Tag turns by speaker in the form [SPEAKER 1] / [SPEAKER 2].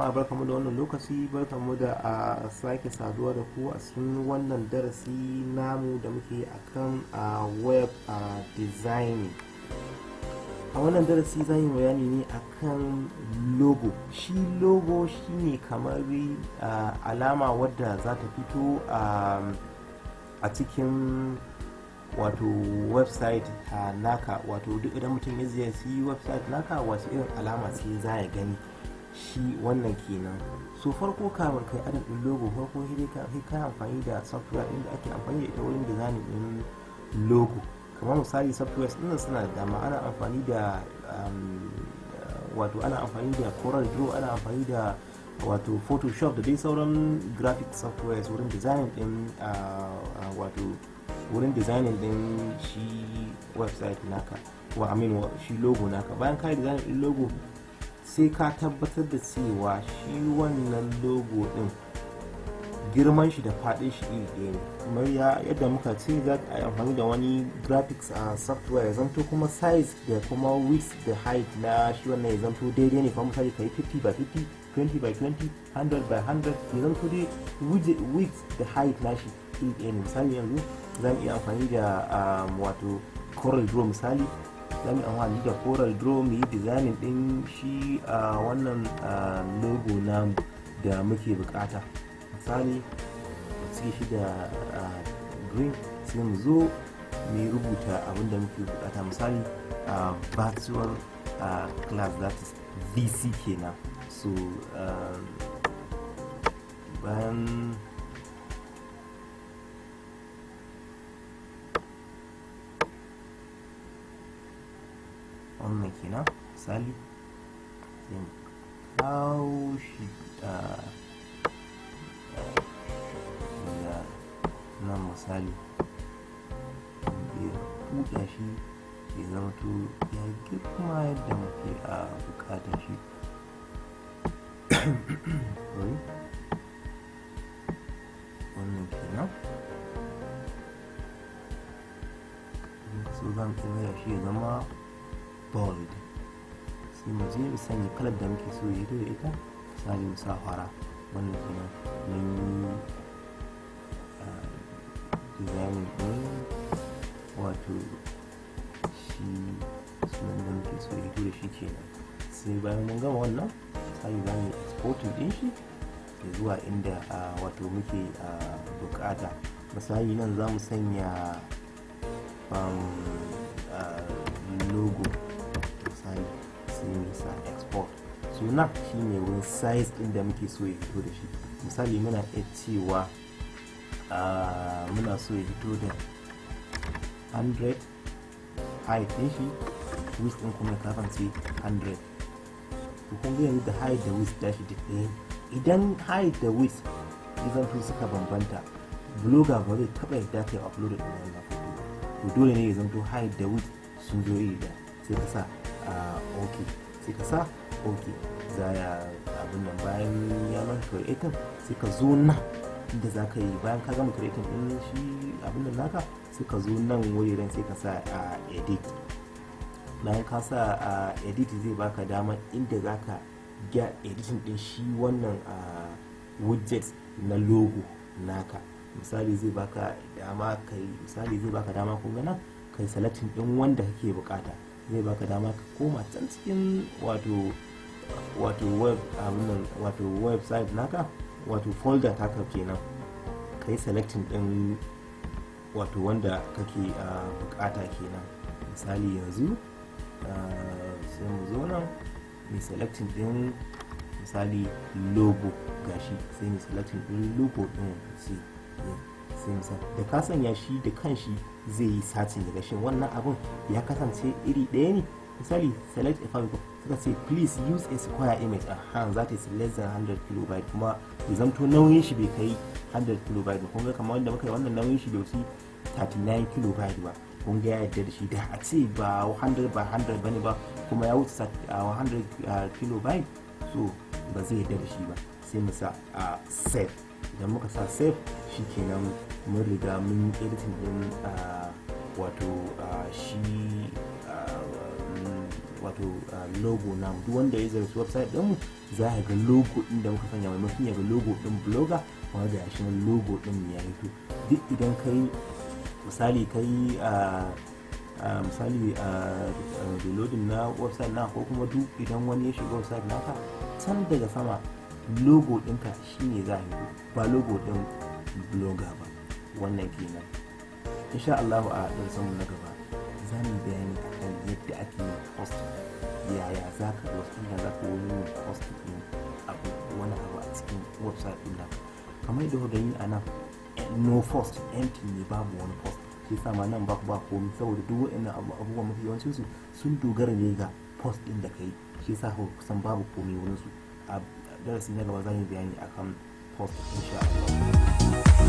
[SPEAKER 1] Jama'a, barkamu da wannan lokaci, barkamu da a sake saduwa da ku a cikin wannan darasi namu da muke akan a web design. A wannan darasi zan yi bayani ne akan logo. Shi logo shine kamar alama wadda za ta fito a cikin wato website naka, wato duk idan mutum ya ziyarci website naka, wasu irin alama ce za ya gani shi. Wannan kenan. So farko, kamun kai adding din logo, farko sai ka amfani da software din da ake amfani da ita wurin design din logo. Kamar misali, software din suna da dama. Ana amfani da wato ana amfani da Corel Draw, ana amfani da wato Photoshop da dai sauran graphic softwares wurin design din wato wurin designing din shi website naka wa, I mean, shi logo naka. Bayan ka yi designing din logo, sai ka tabbatar da cewa shi wannan logo din girman shi da fadin shi iri ɗaya ne. Kamar yadda muka ce, za ka yi amfani da wani graphics a software, ya zamto kuma size da kuma width da height na shi wannan ya zamto daidai ne. Kamar misali, ka yi 50 by 50, 20 by 20, 100 by 100, ya zamto dai width da height na shi iri ɗaya ne. Misali, yanzu za mu iya amfani da wato Corel Draw. Misali, za mu amfani da Corel Draw mu yi designing din shi a wannan logo namu da muke bukata. Misali, cike shi da green, sai mu zo mu yi rubuta abinda muke bukata. Misali, virtual class, that is VC kenan. So bayan wannan kenan, misali, sai mu kawo shi daga nan. Misali, ya buɗe shi ya zama to ya girma yadda muke a buƙatar shi. Sorry, wannan kenan. So za mu iya shi ya zama bold, sai mu je mu sanya kalar da muke so ya da ita. Misali, mu sa fara. Wannan kenan, mun yi designing ɗin wato shi sunan da muke so ya da shi kenan. Sai bayan mun gama wannan, misali, za mu yi exporting ɗin shi ya zuwa inda wato muke bukata. Misali, nan za mu sanya logo. Misali, sai mu sa export. So nan shine wurin size din da muke so ya fito da shi. Misali, muna iya cewa muna so ya fito da 100 height din shi, width din kuma ya kasance 100. To, kun ga yanzu da height da width da shi duk ɗaya. Idan height da width ya zanto suka bambanta, Blogger ba zai taɓa yadda kai upload din wannan photo. To, dole ne ya zanto height da width sun zo iri ɗaya. Sai ka sa ok, sai ka sa ok, za ya abin nan. Bayan ya maka creating, sai ka zo nan inda za ka yi. Bayan ka gama creating din shi abin nan naka, sai ka zo nan wuraren, sai ka sa edit. Bayan ka sa edit, zai baka dama inda za ka ga editing din shi wannan widget na logo naka. Misali, zai baka dama kai, misali, zai baka dama, kun ga nan, kai selecting din wanda kake bukata. Zai baka dama ka koma can cikin wato web abin, wato website naka, wato folder taka kenan, kai selecting din wato wanda kake bukata kenan. Misali, yanzu sai mu zo nan mai selecting din, misali, logo gashi. Sai mu selecting din logo din, sai mu sa. Da ka sanya shi, da kanshi zai yi searching daga shin wannan abun ya kasance iri ɗaya ne. Misali, select a file, suka ce "Please use a square image and that is less than 100 kilobyte", kuma ya zamto nauyin shi bai kai 100 kilobyte ba. Kun ga kamar wanda muka yi wannan, nauyin shi bai wuce 39 kilobyte ba. Kun ga ya yarda da shi. Da a ce ba 100 by 100 bane ba, kuma ya wuce 100 kilobyte, so ba zai yarda da shi ba. Sai mu sa a save. Idan muka sa save, shikenan, mun riga mun editing din wato shi wato logo na duk wanda ya ziyarci website ɗinmu za ka ga logo ɗin da muka sanya, maimakon ya ga logo ɗin Blogger, kuma ga shi nan logo ɗin ya hito. Duk idan kai misali kai misali reloading na website na, ko kuma duk idan wani ya shiga website naka, can daga sama logo ɗinka shine za a hito, ba logo ɗin Blogger ba. Wannan kenan. Insha Allah a darasinmu na gaba za mu yi bayani akan yadda ake yin post, yaya za ka wasu hanya za ka wani yin post ɗin abu, wani abu a cikin website ɗin naka. Kamar yadda kuka gani a nan, no post, empty ne, babu wani post. Shi yasa ma nan ba komai, saboda duk waɗannan abubuwan mafi yawancin su sun dogara ne ga post ɗin da kai. Shi yasa kusan babu komai wurin su. A darasi na gaba za mu yi bayani akan post, insha Allah.